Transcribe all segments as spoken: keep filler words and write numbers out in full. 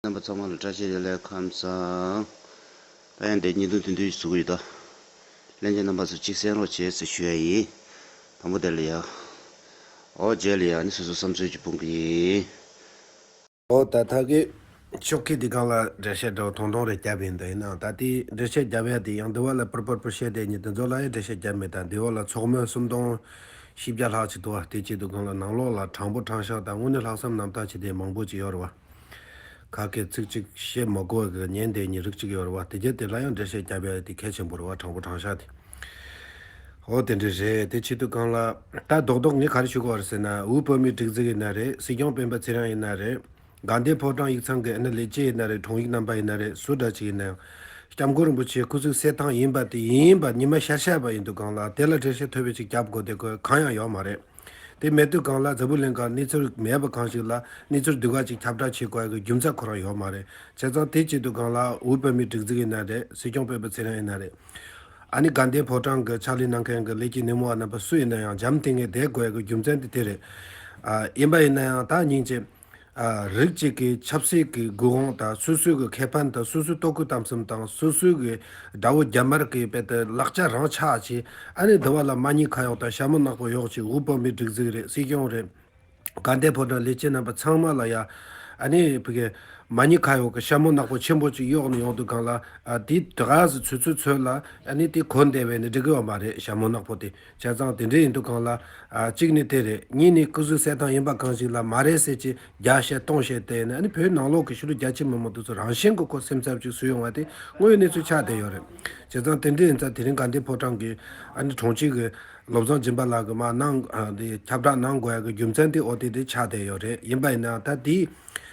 རྣམ་པ་ཚང་མ་ལ་བཀྲ་ཤིས་བདེ་ལེགས། ཁམས་བཟང་། ད་ཡང་འདི་བརྙན་ཐུང་དེ་འདྲ་ཞིག་བཟོ་གི་ཡོད་ད། ལྷན་རྒྱས་རྣམ་པ་ཚོ་གཅིག་གསན་རོགས་བྱེད་ཟེར་ཞུ་ཡ་ཡིན། དང་པོ་དེ་ལ་ཡ། ཨོ་རྗེས་ལ་ཡ་ནི་སོ་སོ་བསམ་ཚུལ་གྱི་སྤུངས་གི་ཡིན། ཨོ་ད་ཐག་གི་ཕྱོགས་ཁེ་འདི་གང་ལ་འགྲེལ་བཤད་འདྲ་བོ་ཐུང་ཐུང་རེ་བརྒྱབ་ཡིན་ད། ཡིན་ནའང་ད་དེ་འགྲེལ་བཤད་བརྒྱབ་ཡ་དེ་ཡང་འདི་བ་ལ་པུར་པུར་པུར་བཤད་དེ་ཉིད་དེ་ཚོ་ལ་ཡང་འགྲེལ་བཤད་བརྒྱབ་མེད་ད། འདི་བ་ལ་ཚོགས་མི་སུམ་སྟོང་བཞི་བརྒྱ་ལྷག་ཅིག་འདུག་བ། དེ་ཅིག་འདུག་གང་ལ་ནང་ལོགས་ལ་དྲང་པོ་དྲང་བཞག་དང་དངོས་གནས་ལྷག་བསམ་རྣམ་དག་བྱེད་དེ་མང་པོ་ཅིག་ཡོད་རེད་བ། ཁ་སྐད་ཚིག་གཅིག་བཤད་མ་དགོས་གི་ཉན་དེ་ཉིད་རིགས་གཅིག་ཡོད་རེད་བ། དེ་རྒྱ་དེ་ལ་ཡང་འགྲེལ་བཤད་བརྒྱབ་ཡ་དེ་གལ་ཆེན་པོ་རེད་བ། དྲང་པོ་དྲང་བཞག་དེ། ཨོ་དེ་འདྲ་རེད། དེ་ཆེད་དུ་གང་ལ་ད་རྡོག་རྡོག་ངས་ག་རེ་ཞུ་དགོས་རེད་ཟེར་ན། དབུས་བོད་མིའི་སྒྲིག་འཛུགས་ཡིན་ན་རེད། སྲིད་སྐྱོང་སྤེན་པ་ཚེ་རིང་ཡིན་ན་རེད། དགའ་ལྡན་ཕོ་བྲང་ཡིག་ཚང་གི་ཨ་ནི་ལས་བྱེད་ཡིན་ན་རེད། དྲུང་ཡིག་རྣམ་པ་ཡིན་ན་རེད། སུ་འདྲ་ཅིག་ཡིན་ན་ཡང་། སྐྱབས་མགོན་རིན་པོ་ཆེ་སྐུ་གཟུགས་གསལ་ཐང་ཡིན་པ་དེ་ཡིན་པ་ཉི་མ་ཤར་ཤར་བ་ཡིན་དུས་གང་ལ་དེ་ལ་འགྲེལ་བཤད་ཐོལ་པ་ཅིག་རྒྱབ་དགོས་དེ་གང་ཡང་ཡོད་མ་རེད། དེ་མེད་དུས་གང་ལ་འཛམ་བུ་གླིང་ག་གནས་ཚུལ་མེད་པ་གང་ཞིག་ལ་གནས་ཚུལ་སྡུག་ག་ཅིག་ཁྱབ་བསྒྲགས་བྱེད་དགོས་ཡ་གི་རྒྱུ་མཚན་ཁོ་རང་ཡོད་མ་རེད། བྱས་ཙང་དེ་བྱེད་དུས་གང་ལ་དབུས་བོད་མིའི་སྒྲིག་འཛུགས་ཡིན་ན་རེད། སྲིད་སྐྱོང་སྤེན་པ་ཚེ་རིང་ཡིན་ན་རེད། ཨ་ནི་དགའ་ལྡན་ཕོ་བྲང་གི་ཕྱག་ལས་གནང་མཁན་གྱི་ལས་ཀྱི་སྣེ་མོ་བ་རྣམ་པ་སུ་ཡིན་ན་ཡང་འཇམ་ཐིང་ངེ་བསྡད་དགོས་ཡ་གི་རྒྱུ་མཚན་དེ་དེ་རེད། ཨ་ཡིན་པ་ཡིན་ན་ཡང་ད་སྙིང་རྗེ། ཨ་རིགས་གཅིག་གི་ཆབ་སྲིད་ཀྱི་དགོས་དབང་དང་སོ་སོའི་གི་ཁེ་ཕན་དང་སོ་སོའི་ལྟོ་གོས་གཏམ་གསུམ་དང་སོ་སོའི་གི་དགྲ་བོ་རྒྱ་དམར་གི་དཔེ་དེ་ལག་ཆ་རང་ཆག་ཅིག་ཨ་ནི་འདི་བ་ལ་མ་ཉེས་ཁ་གཡོག་དང་ཞྭ་མོ་ནག་པོ་གཡོག་ཅིག་དབུས་བོད་མིའི་སྒྲིག་འཛུགས་རེད། སྲིད་སྐྱོང་རེད། དགའ་ལྡན་ཕོ་བྲང་ལས་བྱེད་རྣམ་པ་ཚང་མ་ལ་ཡ་ཨ་ནི་བུ་གི་མ་ཉེས་ཁ་གཡོག་གི་ཞྭ་མོ་ནག་པོ་ཆེན་པོ་ཅིག་གཡོག་ནས་ཡོང་དུས་གང་ལ་ཨ་དེ་དེ་ག་ཟི་ཚོད་ཚོད་ཚོད་ལ་ཨ་ནི་དེ་གོན་བསྡད་པས་ནི་འགྲིག་གི་ཡོད་མ་རེད། ཞྭ་མོ་ནག་པོ་དེ། བྱས་ཙང་དེ་འདྲ་ཡིན་དུས་གང་ལ་ཨ་གཅིག་ནི་དེ་རེད། གཉིས་ནི་སྐུ་གཟུགས་གསལ་ཐང་ཡིན་པ་གང་ཞིག་ལ་མ་རེད་ཟེར་གྱི་བརྒྱ་བཤད་སྟོང་བཤད་དེ་ནི་ཨ་ནི་བོད་ནང་ལོགས་ཀྱི་ཕྱི་ལོ་རྒྱ་ཆེ་མི་མང་དེ་ཚོ་རང་བཞིན་གྱི་ཁོ་སེམས་འཚབ་ཅིག་བཟོས་ཡོང་བ་དེ་དངོས་ཡོད་གནས་ཚུལ་ཆགས་བསྡད་ཡོད་རེད། བྱས་ཙང་དེ་འདྲ་ཡིན་ཙང་དེ་རིང་དགའ་ལྡན་ཕོ་བྲང་གི་ཨ་ནི་དྲུང་ཆེ་གི་བློ་བཟང་སྦྱིན་པ་ལགས་ཀྱིས་མར་གནང་ཨ་དེ་ཁྱབ་བསྒྲགས་གནང་དགོས་ཡ་གི་རྒྱུ་མཚན་དེ་འོ་དེ་དེ་ཆགས་བསྡད་ཡོད་རེད། ཡིན་པ་ཡིན་ན་ད་དེའི་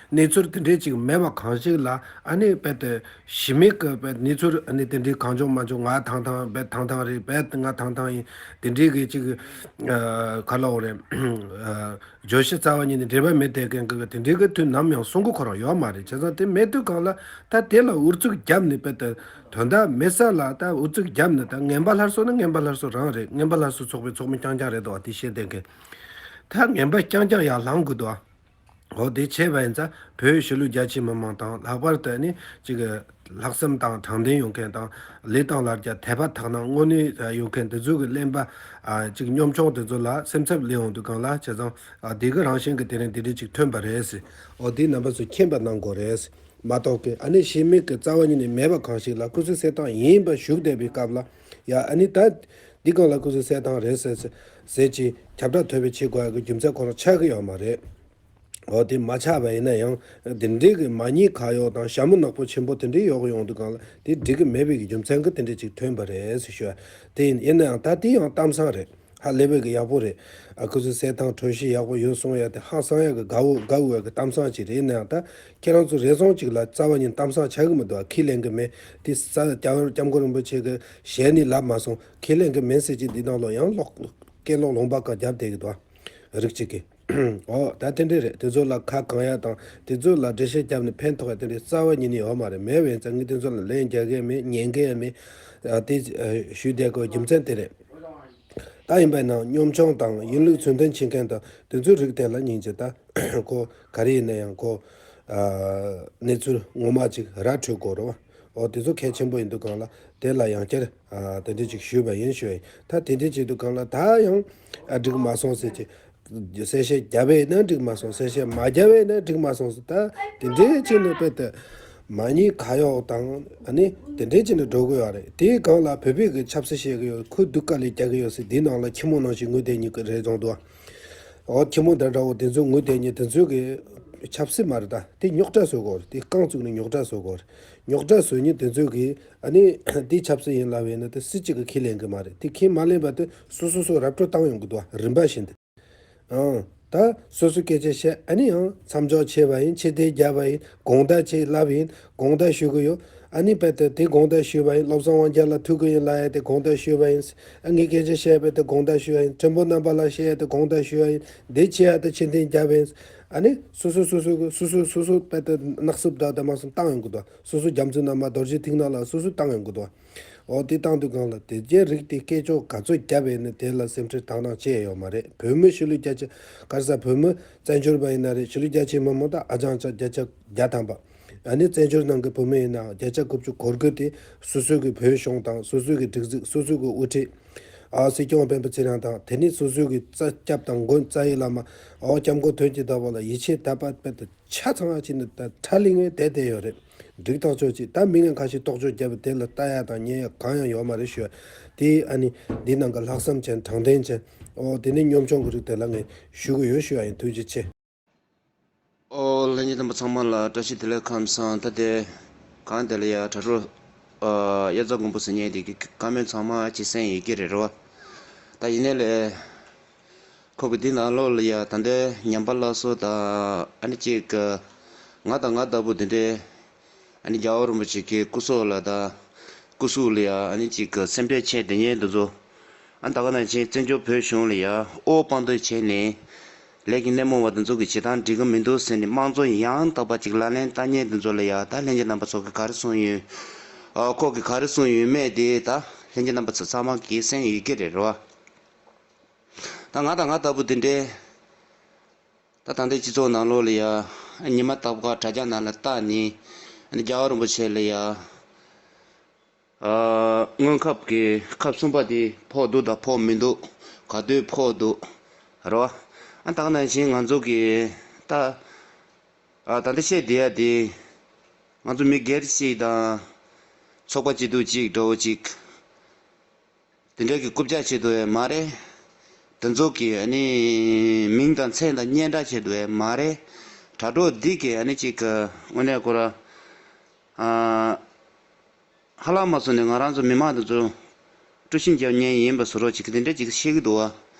གནས་ཚུལ་དེ་འདྲས་ཅིག་མེད་པ་གང་ཞིག་ལ་ཨ་ནི་དཔེ་དེ་གཞི་མེད་ཀྱི་དཔེ་གནས་ཚུལ་ཨ་ནི་དེ་འདྲས་གང་བྱུང་མ་བྱུང་ང་ཐང་ཐང་དཔེ་ཐང་ཐང་རེད། དཔེ་ང་ཐང་ཐང་ཡིན། དེ་འདྲས་གི་ཅིག་ཨ་ག་ལ་འོ་རེད། ཨ་བརྗོད་གཞི་རྩ་བ་ཉིད་ནས་འབྲེལ་བ་མེད་བསྡད་མཁན་གྱི་དེ་འདྲས་གི་དུས་ནམ་ཡང་གསུང་གི་ཁོ་རང་ཡོད་མ་རེད། བྱས་ཙང་དེ་མེད་དུས་གང་ལ་ད་དེ་ལ་ཨུ་ཚུགས་བརྒྱབ་ནས་དཔེ་དེ་དོན་དག་མེད་ས་ལ་ད་ཨུ་ཚུགས་བརྒྱབ་ནས་ད་ངན་པ་སླར་གསོ་ནི་ངན་པ་སླར་གསོ་རང་རེད། ངན་པ་སླར་གསོ་ཚོགས་པའི་ཚོགས་མི་རྐྱང་རྐྱང་རེད་དོ། དེ་བཤད་བསྡད་མཁན་ད་ངན་པ་རྐྱང་རྐྱང་ཡར་ལངས་དགོས་དོ། འོ་དེ་བྱས་པ་ཡིན་ཙང་བོད་ཕྱི་ལོ་རྒྱ་ཆེ་མི་མང་དང་ལྷག་པར་དུ་ནི་ཅིག་ལྷག་བསམ་དང་དྲང་བདེན་ཡོད་མཁན་དང་ལས་དང་ལ་རྒྱ་དད་པ་དག་སྣང་དངོས་གནས་ཡོད་མཁན་དེ་ཚོ་གི་གླེན་པ་ཨ་ཅིག་གཉོམ་ཆུང་དེ་ཚོ་ལ་སེམས་འཚབ་སླེབས་ཡོང་དུས་གང་ལ་བྱས་ཙང་ཨ་དེ་གི་རང་བཞིན་གི་དེ་རིང་དེ་འདྲ་ཅིག་ཐོན་པ་རེད་ཟེར། འོ་དེ་རྣམ་པ་ཚོ་མཁྱེན་པ་གནང་དགོས་རེད་ཟེར། མ་གཏོགས་ཀི་ཨ་ནི་ཤེས་མེད་ཀི་རྩ་བ་ཉིད་ནས་མེད་པ་གང་ཞིག་ལ་སྐུ་གཟུགས་གསལ་ཐང་ཡིན་པ་བཞུགས་བསྡད་པའི་སྐབས་ལ་ཡ་ཨ་ནི་ད་འདི་གང་ལ་སྐུ་གཟུགས་གསལ་ཐང་རེད་ཟེར་ཟེར་ཟེར་ཅིག་ཁྱབ་བསྒྲགས་ཐོལ་པ་བྱེད་དགོས་ཡ་གི་རྒྱུ་མཚན་ཁོ་རང་ཆགས་ཀྱི་ཡོད་མ་རེད། འོ་དེ་མ་ཆགས་པ་ཡིན་ན་ཡང་འདི་འདྲའི་གི་མ་ཉེས་ཁ་གཡོག་དང་ཞྭ་མོ་ནག་པོ་ཆེན་པོ་དེ་འདྲའི་གཡོག་ཡོང་དུས་གང་ལ་དེ་འགྲིག་གི་མེད་པའི་གི་རྒྱུ་མཚན་གི་དེ་འདྲའི་ཅིག་ཐོན་པ་རེད་ཟེར་ཞུ་ཡ། དེ་ཡིན་ཡིན་ན་ཡང་ད་དེ་ཡང་གཏམ་བཟང་རེད། ཧ་ལས་པའི་གི་ཡག་པོ་རེད། ཨ་ཁུ་ཚོའི་གསལ་ཐང་གྲོས་གཞི་ཡག་པོ་ཡོད་གསུང་ཡ་དེ་ཧང་སང་ཡ་གི་དགའ་བོ་དགའ་བོ་ཡ་གི་གཏམ་བཟང་ཅིག་རེད། ཡིན་ན་ཡང་ད་ཁྱེད་རང་ཚོ་རེ་ཟུང་ཅིག་ལ་རྩ་བ་ཉིད་གཏམ་བཟང་ཆགས་གི་མི་འདུག་ཨ་ཁས་ལེན་གི་མེད། དེ་ས་སྐྱབས་སྐྱབས་མགོན་རིན་པོ་ཆེ་གི་ཞལ་ནས་ལབ་མ་སོང་། ཁས་ལེན་གི་མེད་ཟེར་གྱི་འདི་ནང་ལོགས་ཡང་ལོག་སྐད་ལོག་ལུང་པ་གང་རྒྱབ་བསྡད་གི་འདུག་ཨ་རིགས་གཅིག་གི། འོ་ད་དེ་འདྲས་རེད། དེ་ཚོ་ལ་ཁ་གང་ཡ་དང་དེ་ཚོ་ལ་འགྲེལ་བཤད་བརྒྱབ་ནས་ཕན་ཐོགས་ཡ་དེ་འདྲས་རྩ་བ་ཉིད་ནས་ཡོད་མ་རེད། མེད་པ་ཡིན་ཙང་ངས་དེ་ཚོ་ལ་ལན་རྒྱག་གི་ཡ་མེད། ཉན་གི་ཡ་མེད། ཨ་དེ་ཨ་ཞུས་བསྡད་དགོས་རྒྱུ་མཚན་དེ་རེད། ད་ཡིན་པས་ན་གཉོམ་ཆུང་དང་ཡིན་ལུགས་ཚུལ་ལྡན་བྱེད་མཁན་དང་དེ་ཚོའི་རིགས་དེ་ལ་སྙིང་རྗེ་ད་ཁོ་ག་རེ་ཡིན་ན་ཡང་ཁོ་ཨ་གནས་ཚུལ་ངོ་མ་ཅིག་ར་འཕྲོད་དགོས་རེད་བ། འོ་དེ་ཚོ་གལ་ཆེན་པོ་ཡིན་དུས་གང་ལ་དེ་ལ་ཡང་བསྐྱར་ཨ་དེ་འདྲ་ཅིག་ཞུས་པ་ཡིན་ཞུ་ཡ་ཡིན། ད་དེ་འདྲ་བྱེད་དུས་གང་ལ་ད་ཡང་ཨ་འགྲིག་མ་སོང་ཟེར་གྱི། གསལ་བཤད་བརྒྱབ་པས་ན་འགྲིག་མ་སོང་། གསལ་བཤད་མ་བརྒྱབ་པས་ན་འགྲིག་མ་སོང་ཟེར། ད་དེ་འདྲའི་ཆེད་ནས་དཔེ་དེ་མ་ཉེས་ཁ་གཡོག་དང་ཨ་ནི་དེ་འདྲའི་ཆེད་ནས་འགྲོ་གི་ཡོད་རེད། དེའི་སྒང་ལ་བོད་པའི་གི་ཆབ་སྲིད་བཤད་གི་ཡོད། ཁོས་སྡུག་དཀའ་ལས་རྒྱག་གི་ཡོད་ཟེར་དེའི་ནང་ལ་ཁྱི་མོ་ནང་བཞིན་ངུས་བསྡད་ཉིད་ཀྱི་རེད་བཟང་འདུག་ཨོ་ཁྱི་མོ་འདྲ་འདྲ་བོ་དེ་ཚོ་ངུས་བསྡད་ཉིད་དེ་ཚོའི་གི་ཆབ་སྲིད་མ་རེད། ད་དེ་རྙོག་དྲ་བཟོ་གི་ཡོད་རེད། དེ་རྐང་བཙུགས་ནས་རྙོག་དྲ་བཟོ་གི་ཡོད་རེད། རྙོག་དྲ་བཟོ་ཉིད་དེ་ཚོའི་གི་ཨ་ནི་དེ་ཆབ་སྲིད་ཡིན་ལབ་ཡིན་ན་དེ་སུ་གཅིག་གི་ཁས་ལེན་གི་མ་རེད། དེ་ཁས་མ་ལེན་པ་དེ་སོ་སོ་སོ་ར་སྤྲོད་བཏང་ཡོང་གི་འདུག་རིམ་པ་བཞིན་དུ། ཨང་། ད་སོ་སོ་སྐད་ཆ་བཤད་ཨ་ནི་ཡང་མཚམས་འཇོག་བྱས་པ་ཡིན། ཕྱིར་འཐེན་བརྒྱབ་པ་ཡིན། དགོངས་དག་ཆེ་ལབ་ཡིན། དགོངས་དག་ཞུ་གི་ཡོད། ཨ་ནི་དཔེ་དེ་དེ་དགོངས་དག་ཞུ་བ་ཡིན། བློ་བཟང་དབང་རྒྱལ་ལ་ཐུག་གི་ཡིན་ལབ་ཡ་དེ་དགོངས་དག་ཞུ་བ་ཡིན། ཨ་ངས་སྐད་ཆ་བཤད་པ་དེ་དགོངས་དག་ཞུ་བ་ཡིན། ཁྲིན་པོ་རྣམ་པ་ལ་བཤད་ཡ་དེ་དགོངས་དག་ཞུ་བ་ཡིན། འདི་བྱེད་ཡ་དེ་ཕྱིར་འཐེན་བརྒྱབ་ཡིན། ཨ་ནི་སོ་སོ་སོ་སོ་གི་སོ་སོ་སོ་སོ་དཔེ་དེ་ནག་སུབ་ད་དེ་མ་སོང་བཏང་ཡོང་གི་འདུག་སོ་སོ་རྒྱ་མཚོ་རྣམ་པ་རྡོ་རྗེ་ཐིག་ནག་ལ་སོ་སོ་བཏང་ཡོང་གི་འདུག་འོ་དེ་བཏང་དུས་གང་ལ་དེ་རྒྱ་རིགས་དེ་སྐད་ཅོག་ག་ཚོད་བརྒྱབ་ཡིན་ནི་དེ་ལ་སེམས་ཁྲལ་དག་སྣང་བྱས་ཡོད་མ་རེད། བོད་མི་ཕྱི་ལོ་བརྒྱ་ཆ་ག་རེ་ཟ་བོད་མི་བཙན་བྱོལ་བ་ཡིན་ན་རེད། ཕྱི་ལོ་བརྒྱ་ཆའི་མི་མང་དང་ཨ་ཅང་ཅག་བརྒྱ་ཆ་བརྒྱ་ཐམ་པ་ ཨ་ནི་བཙན་བྱོལ་ནང་གི་བུད་མེད་ཡིན་ནའང་བརྒྱ་ཆ་དགུ་བཅུ་གོ་དགུ་དེ་སོ་སོའི་གི་བོད་གཞུང་དང་སོ་སོའི་གི་སྒྲིག་འཛུགས། སོ་སོའི་གི་དབུ་ཁྲིད། ཨ་སྲིད་སྐྱོང་སྤེན་པ་ཚེ་རིང་དང་། དེ་ནི་སོ་སོའི་གི་རྩ་སྐྱབས་དང་མགོན་རྩ་བའི་བླ་མ། ཨོ་སྐྱབས་མགོན་ཐོན་སྐྱེས་ལྟ་བུ་ལ་ཡིད་ཆེས་དད་པ་དཔེ་དང་ཆ་ཚང་བ་བྱས་ནས་ད་ཁྲ་ལིང་ངེ་བསྡད་བསྡད་ཡོད་རེད། འགྲིག་ཐག་ཆོད་ཅིག་ད་མི་ངན་ཁ་ཤས་རྟོག་དཔྱོད་བརྒྱབ་པ་དེ་ལ་ལྟ་ཡ་དང་ཉན་ཡ་གང་ཡང་ཡོད་མ་རེད་ཞུ་ཡ། དེ་ཨ་ནི་འདི་ནང་གི་ལྷག་བསམ་ཅན་དྲང་བདེན་ཅན། ཨོ་དེ་ནི་གཉོམ་ཆུང་གི་རིགས་དེ་ལ་ངས་ཞུ་གི་ཡོད་ཞུ་ཡ་ཡིན། ཐུགས་རྗེ་ཆེ། ཨོ་ལྷན་རྒྱས་རྣམ་པ་ཚང་མ་ལ་བཀྲ་ཤིས་བདེ་ལེགས་ཁམས་བཟང་། ད་དེ་གང་དེ་ལ་ཡ་དྲ་གྲོགས་ཨ་དབྱར་རྩྭ་དགུན་འབུ་ཟེར་མཁན་དེ་གི་བཀའ་མོལ་ཚང་མ་ཅིག་གསན་ཡོད་ཀྱི་རེད་རོ། ད་ཡིན་ནའི་ལས་ཁོ་གི་འདི་ནང་ལོགས་ལ་ཡ་ད་ལྟའི་ཉམས་པ་སླར་གསོ་དང་ཨ་ནི་ཅིག་གི་ང་དང་ང་ལྟ་བུ་དེ་འདྲའི་ཨ་ནི་རྒྱལ་བ་རིན་པོ་ཆེ་གི་སྐུ་སྲོག་ལ་དང་སྐུ་གཟུགས་ལ་ཡ་ཨ་ནི་ཅིག་གི་སེམས་ཁྲལ་བྱས་བསྡད་མཁན་དེ་ཚོ། ཨ་ད་ག་ནང་བཞིན་བཙན་བྱོལ་བོད་གཞུང་ལ་ཡ་དབུ་དཔང་རྟགས་བྱས་ནས་ལས་ཀྱི་སྣེ་མོ་བ་དེ་ཚོ་གི་བྱེད་སྟངས་འགྲིག་གི་མི་འདུག་ཟེར་ནས་དམངས་གཙོ་ཡང་དག་པ་ཅིག་ལག་ལེན་བསྟར་མཁན་དེ་ཚོ་ལ་ཡ་ད་ལྷན་རྒྱས་རྣམ་པ་ཚོ་གི་ག་རེ་གསུངས་ཡོད། ཨ་ཁོ་གི་ག་རེ་གསུངས་ཡོད་མེད་དེ་ད་ལྷན་རྒྱས་རྣམ་པ་ཚོ་ཚང་མ་གིས་གསན་ཡོད་ཀྱི་རེད་རོ། ད་ང་དང་ང་ལྟ་བུ་དེ་འདྲའི་ད་ད་ལྟའི་སྤྱི་ཚོགས་ནང་ལོགས་ལ་ཡ་ཉི་མ་རྟག་པར་དྲ་རྒྱ་ནང་ལ་བལྟས་ནས་རྒྱལ་བ་རིན་པོ་ཆེ་ལ་ཡ། ཨ་སྔོན་ཁབ་ཀྱི་ཁབ་གསུམ་པ་དེ་ཕོག་འདུག་དང་ཕོག་མི་འདུག་ག་དུས་ཕོག་འདུག་རེད་བ། ཨ་ད་ག་ནང་བཞིན་ང་ཚོ་གི་ད་ཨ་ད་ལྟ་བཤད་བསྡད་ཡ་དེ་ང་ཚོ་མི་སྒེར་གཅིག་དང་ཚོགས་པ་སྐྱིད་སྡུག་གཅིག་འདྲ་བོ་གཅིག་དེ་འདྲ་གི་རྐུབ་བཀྱག་བྱེད་དུ་ཡ་མ་རེད། དེ་ཚོ་གི་ཨ་ནི་མིང་དང་མཚན་དང་སྙན་གྲགས་བྱེད་དུ་ཡ་མ་རེད། དྲ་གྲོགས་འདི་གི་ཨ་ནི་གཅིག་གི་དངོས་གནས་ཁོ་ར་ཨ། ཧ་ལམ་མ་སོང་ནས་ང་རང་ཚོ་མི་མང་དེ་ཚོ་དཀྲུག་ཤིང་རྒྱབ་མཁན་ཡིན་པ་བཟོ་འདྲ་ཅིག་དེ་འདྲ་ཅིག་བཤད་ཀྱི་འདུག་བ།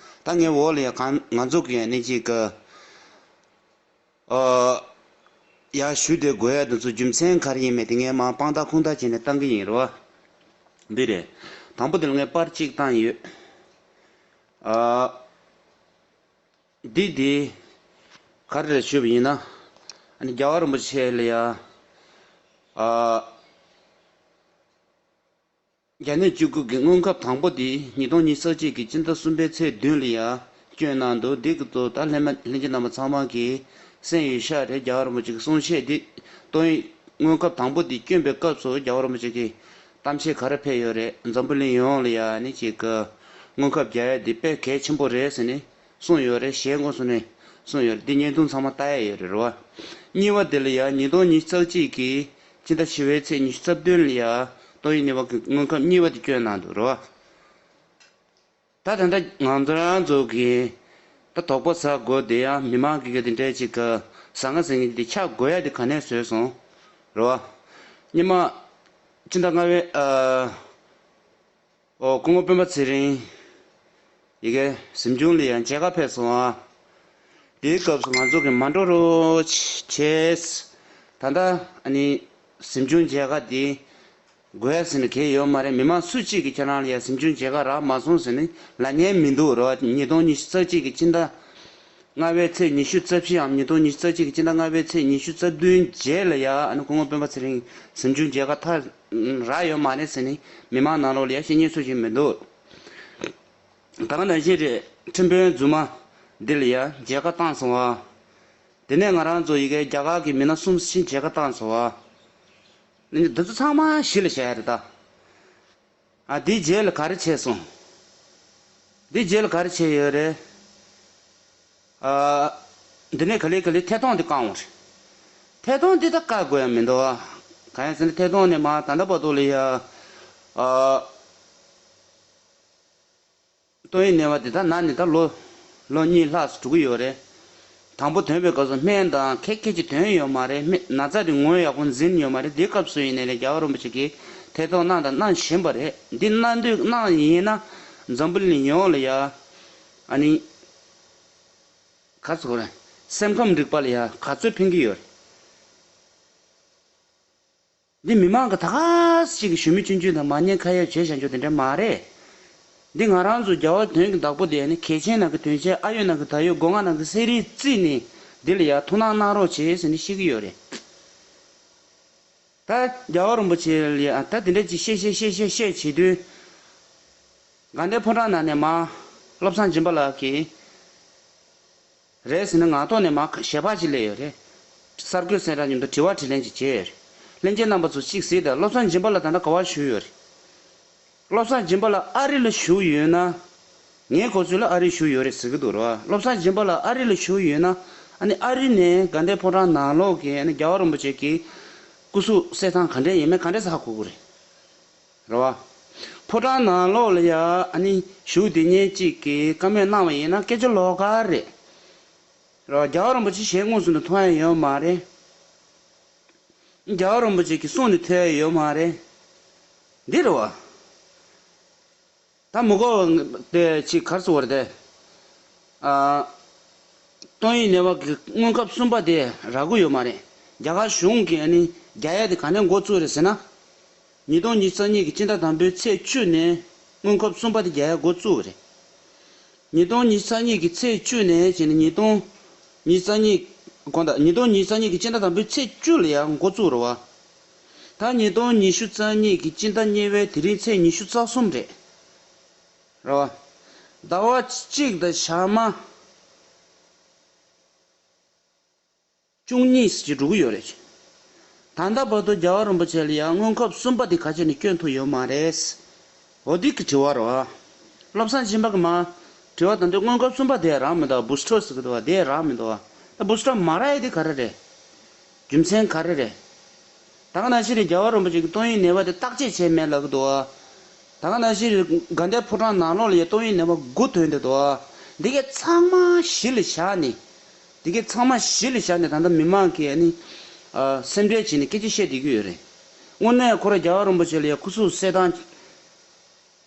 ད་ངའི་འོག་ལ་ཡ་གང་ང་ཚོ་གི་ཨ་ནི་ཅིག་གི་ཨ་ཡར་ཞུ་བསྡད་དགོས་ཡ་དེ་ཚོ་རྒྱུ་མཚན་ག་རེ་ཡིན་མེད་དེ་ངས་མར་དཔང་རྟགས་ཁུངས་དག་བྱས་ནས་བཏང་གི་ཡིན་རེད་བ། འདི་རེད། དང་པོ་དེ་ལ་ངས་པར་གཅིག་བཏང་ཡོད། ཨ། འདི་འདི་ག་རེ་རེད་ཞུས་པ་ཡིན་ན། ཨ་ནི་རྒྱལ་བ་རིན་པོ་ཆེ་ལ་ཡ། ཨ། རྒྱ་ནག་གཅིག་པུ་གི་སྔོན་ཁབ་དང་པོ་འདི་ཉིས་སྟོང་ཉི་ཤུ་རྩ་གཅིག་གི་སྤྱི་ཟླ་གསུམ་པའི་ཚེས་བདུན་ལ་ཡ་བསྐྱོན་གནང་འདུག་འདི་གི་ཐོག་ད་ལྷན་མ་ལྷན་རྒྱས་རྣམ་པ་ཚང་མ་གིས་གསན་ཡོད་ཤག་རེད། རྒྱལ་བ་རིན་པོ་ཆེ་གི་གསུང་བཤད་འདི་ཏོག་དབྱིབས་སྔོན་ཁབ་དང་པོ་འདི་བསྐྱོན་པའི་སྐབས་སུ་རྒྱལ་བ་རིན་པོ་ཆེ་གིས་གཏམ་བཤད་ག་རེ་ཕེབས་ཡོད་རེད། འཛམ་བུ་གླིང་ཡོངས་ལ་ཡ་ནི་ཅིག་གི་སྔོན་ཁབ་རྒྱག་ཡ་འདི་དཔེ་གལ་ཆེན་པོ་རེད་ཟེར་ནས་གསུངས་ཡོད་རེད། ཞལ་ངོ་སོ་ནས་གསུངས་ཡོད་རེད། འདི་བརྙན་ཐུང་ཚང་མ་ལྟ་ཡ་ཡོད་རེད་རེད་བ། གཉིས་པ་དེ་ལ་ཡ་ཉིས་སྟོང་ཉི་ཤུ་རྩ་གཅིག་གི་ཕྱི་ཟླ་བཞི་པའི་ཚེས་ཉི་ཤུ་རྩ་བདུན་ལ་ཡ་ཏོག་དབྱིབས་ནད་པ་གི་སྔོན་ཁབ་གཉིས་པ་དེ་བསྐྱོན་གནང་འདུག་རེད་བ། ད་ད་ལྟ་ང་ཚོ་རང་ཚོ་གི་ད་དོགས་པ་ཟ་དགོས་དེ་ཡང་མི་མང་གི་གི་དེ་འདྲའི་ཅིག་གི་ཟང་ངེ་ཟིང་ངེ་དེ་ཆགས་དགོས་ཡ་དེ་ག་ནས་བཟོས་སོང་རེད་བ། སྔོན་མ་ཕྱི་ཟླ་ལྔ་པའི་ཨ། ཨོ་སྐུ་ངོ་སྤེན་པ་ཚེ་རིང་ཡི་གེ་གཟིམ་ཆུང་ལ་ཡང་མཇལ་ཁ་ཕེབས་སོང་ཨ། དེའི་སྐབས་སུ་ང་ཚོ་གི་མ་འགྲོ་རོགས་བྱས། ད་ལྟ་ཨ་ནི་གཟིམ་ཆུང་མཇལ་ཁ་དེ་དགོས་ཟེར་ནས་གལ་ཡོད་མ་རེད། མི་མང་སུ་གཅིག་གིས་ཁྱེད་རང་ལ་ཡང་གཟིམ་ཆུང་མཇལ་ཁ་རག་མ་སོང་ཟེར་ནས་ལབ་མཁན་མི་འདུག་རེད་བ། ཉིས་སྟོང་ཉི་ཤུ་རྩ་གཅིག་གི་ཕྱི་ཟླ་ལྔ་པའི་ཚེས་ཉི་ཤུ་རྩ་བཞིའམ་ཉིས་སྟོང་ཉི་ཤུ་རྩ་གཅིག་གི་ཕྱི་ཟླ་ལྔ་པའི་ཚེས་ཉི་ཤུ་རྩ་བདུན་རྗེས་ལ་ཡ་ཨ་ནི་སྐུ་ངོ་སྤེན་པ་ཚེ་རིང་གཟིམ་ཆུང་མཇལ་ཁ་ཐག་རག་ཡོད་མ་རེད་ཟེར་ནས་མི་མང་ནང་ལོགས་ལ་ཡ་བཤད་མཁན་སུ་ཞིག་མི་འདུག་ད་ག་ནང་བཞིན་རེད། ཁྲིམས་དཔོན་རྫུན་མ་འདི་ལ་ཡ་མཇལ་ཁ་བཏང་སོང་བ། དེ་ནས་ང་རང་ཚོ་ཡི་གེ་རྒྱ་གར་གྱི་མི་སྣ་གསུམ་ཕྱིན་མཇལ་ཁ་བཏང་སོང་བ། འདི་ཚོ་ཚང་མ་གཞི་ལ་བཞག་ཡ་རེད་ད། ཨ་འདིའི་རྗེས་ལ་ག་རེ་བྱས་སོང་། འདིའི་རྗེས་ལ་ག་རེ་བྱས་ཡོད་རེད། ཨ་འདི་ནས་ག་ལེ་ག་ལེ་ཐད་གཏོང་འདི་བཀག་འོང་རེད། ཐད་གཏོང་འདི་ད་བཀག་དགོས་ཡ་མི་འདུག་ཨ། གང་ཡིན་ཟེར་ན་ཐད་གཏོང་ནས་མ་ད་ལྟ་བར་དུ་ལ་ཡ། ཨ། ཏོག་དབྱིབས་ནད་པ་འདི་དག་ན་ནས་ད་ལོ་ལོ་གཉིས་ལྷག་ཙམ་འགྲོ་གི་ཡོད་རེད། དང་པོ་ཐོན་པའི་སྐབས་སུ་སྨན་དང་ཁྱད་ཁྱད་ཀྱིས་ཐོན་ཡོད་མ་རེད། སྨན་ན་ཚ་དེ་ངོས་ཡག་པོ་འཛིན་ཡོད་མ་རེད། འདིའི་སྐབས་སུ་ཡིན་ནའི་ལས་རྒྱལ་བ་རིན་པོ་ཆེ་གིས་ཐད་གཏོང་གནང་དང་གནང་བཞིན་པ་རེད། འདི་གནང་དུས་གནང་ཡིན་ན་འཛམ་བུ་གླིང་ཡོངས་ལ་ཡ་ཨ་ནི་ག་ཚོད་རེད། སེམས་ཁམས་རིག་པ་ལ་ཡ་ག་ཚོད་ཕན་གྱི་ཡོད་རེད། འདི་མི་མང་གི་ད་ག་ཞིག་གི་ཞུ་མི་ཆུང་ཆུང་དང་མ་ཉེས་ཁ་ཡ་བྱས་བཞག་ཆོག་དེ་འདྲ་མ་རེད། འདི་ང་རང་ཚོ་རྒྱལ་བ་དོན་གྱི་བདག་པོ་དེ་ནི་གལ་ཆེན་ནང་གི་དོན་ཆེན། ཨ་ཡོད་ནང་གི་ད་ཡོད། སྒོ་ང་ནང་གི་གསེར་རིས་བརྩིས་ནས་འདི་ལ་ཡ་ཐུགས་སྣང་གནང་རོགས་བྱེད་ཟེར་ནས་བཤད་ཀྱི་ཡོད་རེད། ད་རྒྱལ་བ་རིན་པོ་ཆེ་ལ་ཡ་ད་དེ་འདྲ་ཅིག་བཤད་བཤད་བཤད་བཤད་བཤད་བྱེད་དུས། དགའ་ལྡན་ཕོ་བྲང་ནང་ནས་མ་བློ་བཟང་སྦྱིན་པ་ལགས་ཀྱིས། རེད་ཟེར་ན་ངག་ཐོག་ནས་མ་ཞལ་པར་ཅིག་སླེབས་ཡོད་རེད། གསར་འགོད་གསལ་བསྒྲགས་མཉམ་དུ་དྲི་བ་དྲིས་ལན་ཅིག་བྱས་ཡོད་རེད། ལྷན་རྒྱས་རྣམ་པ་ཚོ་གཅིག་གཟིགས་དང་། བློ་བཟང་སྦྱིན་པ་ལགས་ད་ལྟ་ག་པར་བཞུགས་ཡོད་རེད། བློ་བཟང་སྦྱིན་པ་ལགས་ཨ་རི་ལ་བཞུགས་ཡོད་ན། ངའི་གོ་ཚོད་ལ་ཨ་རི་བཞུགས་ཡོད་རེད་ཟེར་གྱི་འདུག་རེད་བ། བློ་བཟང་སྦྱིན་པ་ལགས་ཨ་རི་ལ་བཞུགས་ཡོད་ན། ཨ་ནི་ཨ་རི་ནས་དགའ་ལྡན་ཕོ་བྲང་ནང་ལོགས་ཀྱི་ཨ་ནི་རྒྱལ་བ་རིན་པོ་ཆེ་གི་སྐུ་གཟུགས་གསལ་ཐང་ག་འདྲས་ཡིན་མིན་ག་འདྲས་ཧ་གོ་གི་རེད། རེད་བ། ཕོ་བྲང་ནང་ལོགས་ལ་ཡ་ཨ་ནི་བཞུགས་བསྡད་མཁན་གཅིག་གིས་བཀའ་མོལ་གནང་བ་ཡིན་ན་སྐད་ཆ་ལོགས་ཀ་རེད། རེད་བ། རྒྱལ་བ་རིན་པོ་ཆེ་ཞལ་དངོས་སུ་ནི་མཐོང་ཡ་ཡོད་མ་རེད། རྒྱལ་བ་རིན་པོ་ཆེ་གི་གསུང་ནི་ཐོས་ཡ་ཡོད་མ་རེད། འདི་རེད་བ། ད་མི་གོ་བ་དེ་ཅིག་གར་སོང་བ་རེད་དེ། ཨ། ཏོག་དབྱིབས་ནད་པ་གི་སྔོན་ཁབ་གསུམ་པ་དེ་རག་གི་ཡོད་མ་རེད། རྒྱ་གར་གཞུང་གིས་ཨ་ནི་རྒྱག་ཡ་དེ་ག་ནས་འགོ་བཙུགས་རེད་ཟེར་ན། ཉིས་སྟོང་ཉི་ཤུ་རྩ་གཉིས་ཀྱི་སྤྱི་ཟླ་དང་པོའི་ཚེས་བཅུ་ནས་སྔོན་ཁབ་གསུམ་པ་དེ་རྒྱག་ཡ་འགོ་བཙུགས་པ་རེད། ཉིས་སྟོང་ཉི་ཤུ་རྩ་གཉིས་ཀྱི་ཚེས་བཅུ་ནས་བྱས་ནས་ཉིས་སྟོང་ཉི་ཤུ་རྩ་གཉིས། དགོངས་དག་ཉིས་སྟོང་ཉི་ཤུ་རྩ་གཉིས་ཀྱི་སྤྱི་ཟླ་དང་པོའི་ཚེས་བཅུ་ལ་ཡང་འགོ་བཙུགས་རེད་བ། ད་ཉིས་སྟོང་ཉི་ཤུ་རྩ་གཉིས་ཀྱི་སྤྱི་ཟླ་གཉིས་པའི་དེ་རིང་ཚེས་ཉི་ཤུ་རྩ་གསུམ་རེད། རེད་བ། ཟླ་བ་གཅིག་དང་ཞག་མ་བཅུ་གཉིས་ཅིག་འགྲོ་གི་ཡོད་རེད། ད་ལྟ་བར་དུ་རྒྱལ་བ་རིན་པོ་ཆེ་ལ་ཡང་སྔོན་ཁབ་གསུམ་པ་དེ་ག་བྱས་ནས་སྐྱོན་ཐུབ་ཡོད་མ་རེད། འོ་འདི་གི་དྲི་བ་རེད་བ། བློ་བཟང་སྦྱིན་པ་གི་མ། དྲི་བ་དང་དུ་སྔོན་ཁབ་གསུམ་པ་དེ་རག་མི་འདུག་བ། བུ་སི་ཊར་ཟེར་གི་འདུག་བ། དེ་རག་མི་འདུག་བ། ད་བུ་སི་ཊར་མ་རག་ཡ་དེ་ག་རེ་རེད། རྒྱུ་མཚན་ག་རེ་རེད། ད་ག་ནང་བཞིན་རེད། རྒྱལ་བ་རིན་པོ་ཆེ་གི་ཏོག་དབྱིབས་ནད་པ་དེ་བརྟག་དཔྱད་བྱས་མེད་ལབ་གི་འདུག་བ། ད་ག་ནང་བཞིན་རེད། དགའ་ལྡན་ཕོ་བྲང་ནང་ལོགས་ལ་ཡ་ཏོག་དབྱིབས་ནད་པ་དགུ་ཐོན་བསྡད་འདུག་བ། འདི་གའི་ཚང་མ་གཞི་ལ་བཞག་ནས། འདི་གའི་ཚང་མ་གཞི་ལ་བཞག་ནས་ད་ལྟ་མི་མང་གིས་ཨ་ནི། ཨ། སེམས་ཁྲལ་བྱས་ནས་སྐད་ཆ་བཤད་བསྡད་ཀྱི་ཡོད་རེད། དངོས་གནས་ཁོ་ར་རྒྱལ་བ་རིན་པོ་ཆེ་ལ་ཡ་སྐུ་གཟུགས་གསལ་ཐང་།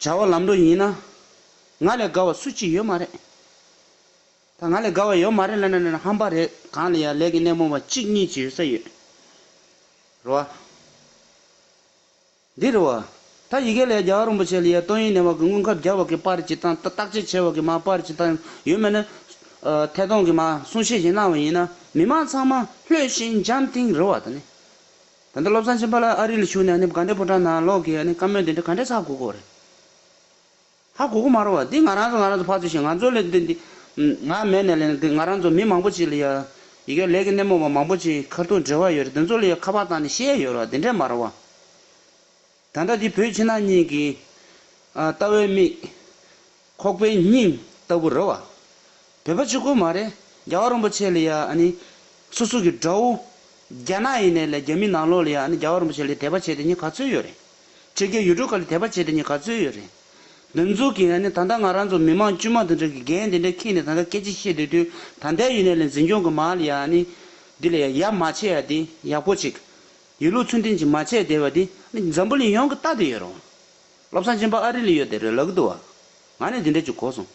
བྱ་བ་ལམ་འགྲོ་ཡིན་ན། ང་ལས་དགའ་བ་སུ་གཅིག་ཡོད་མ་རེད། ད་ང་ལས་དགའ་བ་ཡོད་མ་རེད་ལབ་ན་ལབ་ན་ཧམ་པ་རེད། གང་ལ་ཡ་ལས་ཀྱི་སྣེ་མོ་བ་གཅིག་གཉིས་ཅིག་ཡོད་ས་ཡོད། རེད་བ། འདི་རེད་བ། ད་ཡི་གེ་ལས་རྒྱལ་བ་རིན་པོ་ཆེ་ལ་ཡ་ཏོག་དབྱིབས་ནད་པ་གི་སྔོན་ཁབ་བརྒྱབ་པ་གི་པར་ཅིག་བཏང་། ད་བརྟག་དཔྱད་བྱས་པ་གི་མ་པར་ཅིག་བཏང་ཡོད་མེད་ན། ཨ། ཐད་གཏོང་གི་མ་གསུང་བཤད་ཞིག་གནང་བ་ཡིན་ན་མི་མང་ཚང་མ་ལྷོད་ཞིང་འཇམ་ཐིང་རེད་བ། ད་ནི། ད་ལྟ་བློ་བཟང་སྦྱིན་པ་ལགས་ཨ་རི་ལ་བཞུགས་ནས་ཨ་ནི་དགའ་ལྡན་ཕོ་བྲང་ནང་ལོགས་ཀྱི་ཨ་ནི་བཀའ་མོལ་འདི་འདྲ་ག་འདྲས་ཧ་གོ་གི་རེད། ཧ་གོ་གི་མ་རེད་བ། འདི་ང་རང་ཚོ་ང་རང་ཚོ་ཕར་ཚུར་ཞིག་ང་ཚོ་ལས་འདི་འདི། ང་མེད་ནས་ལས་འདི་ང་རང་ཚོ་མི་མང་པོ་ཅིག་ལ་ཡ། ཡི་གེ་ལས་ཀྱི་སྣེ་མོ་བ་མང་པོ་ཅིག་ཁ་ཐུག་འབྲེལ་བ་ཡོད་རེད། འདི་ཚོ་ལ་ཡ་ཁ་པར་བཏང་ནས་བཤད་ཡོད་རེད་བ། འདི་འདྲས་མ་རེད་བ། ད་ལྟ་འདི་བོད་ཕྱི་ནང་གཉིས་ཀྱི། ཨ། ལྟ་བའི་མིག་ཁོག་པའི་སྙིང་ལྟ་བུ་རེད་བ། བོད་པ་གཅིག་པུ་མ་རེད། རྒྱལ་བ་རིན་པོ་ཆེ་ལ་ཡ་ཨ་ནི། སོ་སོ་གི་དགྲ་བོ། རྒྱ་ནག་ཡིན་ནའི་ལས་རྒྱ་མི་ནང་ལོགས་ལ་ཡ་ཨ་ནི་རྒྱལ་བ་རིན་པོ་ཆེ་ལ་དད་པ་བྱེད་དེ་ཉིད་ག་ཚོད་ཡོད་རེད། ཕྱི་རྒྱལ་ཡུལ་གྲུ་ཁག་ལ་དད་པ་བྱེད་དེ་ཉིད་ག་ཚོད་ཡོད་རེད། འདི་ཚོ་གིས་ཨ་ནི་ད་ལྟ་ང་རང་ཚོ་མི་མང་དཀྱུས་མ་འདི་འདྲ་གི་འགན་འདི་འདྲ་འཁྱེར་ནས་ད་ལྟ་སྐད་ཆ་བཤད་བསྡད་དུས། ད་ལྟའི་ཡུན་ནན་ལ་འཛིན་སྐྱོང་གི་མ་ལ་ཡ་ཨ་ནི། འདི་ལ་ཡ་ཡ་མ་བྱེད་ཡ་འདི་ཡག་པོ་ཅིག་ཡིན་ལུགས་ཚུལ་ལྡན་ཅིག་མ་བྱས་བསྡད་པ་འདི་ནི་འཛམ་བུ་གླིང་ཡོངས་ཀྱིས་ལྟ་བསྡད་ཡོད་རེད། བློ་བཟང་སྦྱིན་པ་ཨ་རི་ལ་ཡོད་དེ་རེད་ལབ་ཀྱི་འདུག་བ། ང་ནི་འདི་འདྲ་ཅིག་གོ་སོང་།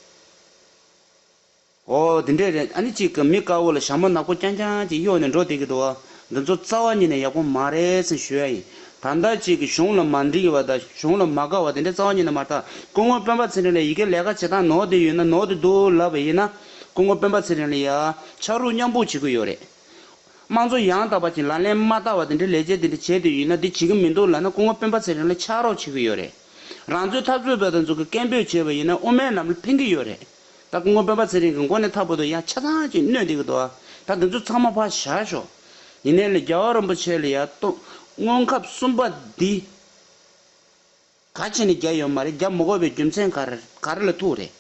ཨོ་འདི་འདྲས་རེད། ཨ་ནི་གཅིག་གི་མི་དཀར་པོ་ལ་ཞྭ་མོ་ནག་པོ་རྐྱང་རྐྱང་ཅིག་གཡོགས་ནས་འགྲོ་བསྡད་ཀྱི་འདུག་བ། འདི་ཚོ་རྩ་བ་ཉིད་ནས་ཡག་པོ་མ་རེད་ཟེར་ཞུ་ཡ་ཡིན། ད་ལྟ་གཅིག་གི་གཞུང་ལ་མ་འགྲིག་པ་དང་གཞུང་ལ་མ་དགའ་བ་དེ་འདྲ་རྩ་བ་ཉིད་ནས་མ་རེད། ད་སྐུ་ངོ་སྤེན་པ་ཚེ་རིང་ལ་ཡི་གེ་ལས་ཀ་བྱེད་སྟངས་ནོར་བསྡད་ཡོད་ན་ནོར་བསྡད་འདུག་ལབ་པ་ཡིན་ན། སྐུ་ངོ་སྤེན་པ་ཚེ་རིང་ལ་ཡ་ཕྱག་རོགས་མཉམ་སྤུངས་བྱེད་ཀྱི་ཡོད་རེད། དམངས་གཙོ་ཡང་དག་པ་ཅིག་ལག་ལེན་མ་བསྟར་བ་དེ་འདྲའི་ལས་བྱེད་དེ་འདྲ་བྱས་དུས་ཡིན་ན་འདི་བྱེད་ཀྱི་མི་འདུག་ལབ་ན་སྐུ་ངོ་སྤེན་པ་ཚེ་རིང་ལ་ཕྱག་རོགས་བྱེད་ཀྱི་ཡོད་རེད། རང་ཚོའི་འཐབ་རྩོད་པ་དེ་ཚོ་གི་སྐད་འབོད་བྱས་པ་ཡིན་ན་དབུ་མའི་ལམ་ལ་ཕན་གྱི་ཡོད་རེད། ད་སྐུ་ངོ་སྤེན་པ་ཚེ་རིང་གི་མགོ་ནས་མཐའ་བར་དུ་ཡང་ཆ་ཚང་ཅིག་གནོད་བསྡད་ཀྱི་འདུག་ད་འདི་ཚོ་ཚང་མ་ཕར་བཞག་ཤོག་ཡིན་ནའི་ལས་རྒྱལ་བ་རིན་པོ་ཆེ་ལ་ཡ་ཏོ་སྔོན་ཁབ་གསུམ་པ་འདི་ག་བྱས་ནས་རྒྱག་ཡོད་མ་རེད། རྒྱག་མི་དགོས་པའི་རྒྱུ་མཚན་ག་རེ་ག་རེ་ལ་ཐུག་རེད།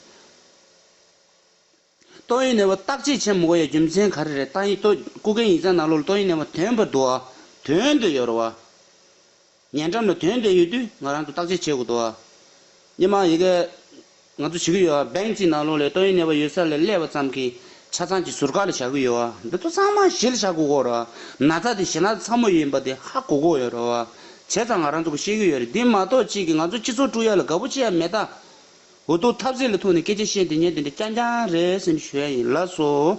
ཏོག་དབྱིབས་ནད་པ་བརྟག་དཔྱད་བྱེད་མི་དགོས་ཡའི་རྒྱུ་མཚན་ག་རེ་རེད། ཏོག་དབྱིབས་ཏོག་སྐུ་སྒེར་ཡིག་ཚང་ནང་ལོགས་ལ་ཏོག་དབྱིབས་ནད་པ་ཐོན་པ་འདུག་ཨ། ཐོན་བསྡད་ཡོད་རེད་བ། ཉེ་འགྲམ་ལ་ཐོན་བསྡད་ཡོད་དུས་ང་རང་ཚོ་བརྟག་དཔྱད་བྱེད་དགོས་འདུག་ཨ། སྔོན་མ་ཡི་གེ་ང་ཚོ་བྱེད་ཀྱི་ཡོད་ཨ། བེང་གཅིག་ནང་ལོགས་ལ་ཏོག་དབྱིབས་ནད་པ་ཡོད་ས་ལ་སླེབས་པ་ཙམ་གྱིས་ཆ་ཚང་གི་ཟུར་བཀག་ལ་བཞག་གི་ཡོད་ཨ། འདི་ཚོ་ཚང་མ་གཞི་ལ་བཞག་དགོས་ཀྱི་རེད་བ། ན་ཚ་དེ་གཞི་ན་ཚ་ཚ་མོ་ཡིན་པ་དེ་ཧ་གོ་གི་ཡོད་རེད་བ། བྱས་ཙང་ང་རང་ཚོ་གིས་ཤེས་ཀྱི་ཡོད་རེད། འདི་མ་གཏོགས་གཅིག་གིས་ང་ཚོ་སྤྱི་ཚོགས་དཀྲུག་ཡ་ལ་དགའ་པོ་ཅི་ཡང་མེད་ད། འུ་ཐུག་ཐབས་ཟད་ལ་ཐུག་ནས་སྐད་ཆ་བཤད་དེ་ཉན་དེ་འདྲ་རྐྱང་རྐྱང་རེད་ཟེར་ནས་ཞུ་ཡ་ཡིན། ལགས་སོ།